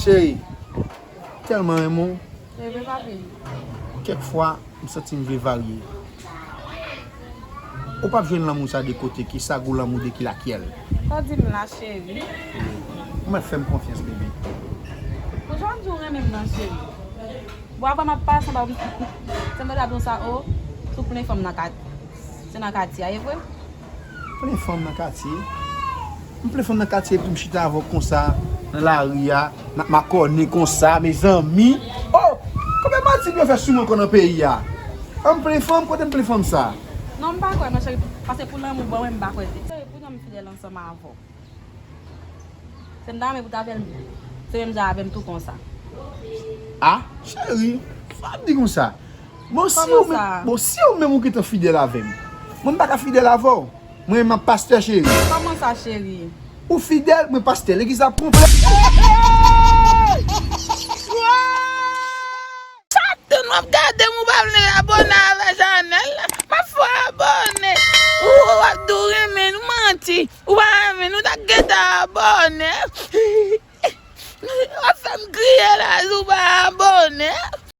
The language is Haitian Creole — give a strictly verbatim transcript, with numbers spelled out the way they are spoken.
Cheri, tèlman renmen w. Kèk fwa, m santi m vle varye. Ou p ap jwenn lanmou sa de kote, ki sa gou lanmou de ki lakyèl. Sa w di m la, cheri? Ou mèt fè m konfyans, bebe. Pou jan w di w renmen m nan, cheri. Bon, avan m ap pase anba, se m ta di w sa, o, sou plen fanm nan kat-, se nan katye a, e vre? Plen fanm nan katye? M plen fanm nan katye epi m chita avè w konsa nan lari a, n ap makònen konsa, mezanmi. Oh! Konbyen mati yo fè sou mwen ankò nan peyi a? An m plen fanm, kote m plen fanm sa? Non, m pa kwè non, cheri, paske pou lanmou ban mwen, m pa kwè. Cheri, pou jan m fidèl ansanm avè w. Se m ta renmen pou ta fè l se menm jan avè m tou konsa. Ah, cheri, sa w ap di konsa? Bon, si ou menm, bon, si ou menm ou gentan fidèl avè m, mwen m pa ka fidèl avè w. Mwen menm m ap pastè, cheri. Kòman sa, cheri? Ou fidèl, mwen pastè. Legliz la konplè. Sa tout moun ap gade m, ou pa vle abòne avè chanèl la. M ap fè w abòne. Ou, ou ap di w renmen nou, manti. Ou pa renmen nou, ta gentan abòne. W ap fè m kriye la, si w pa abòne.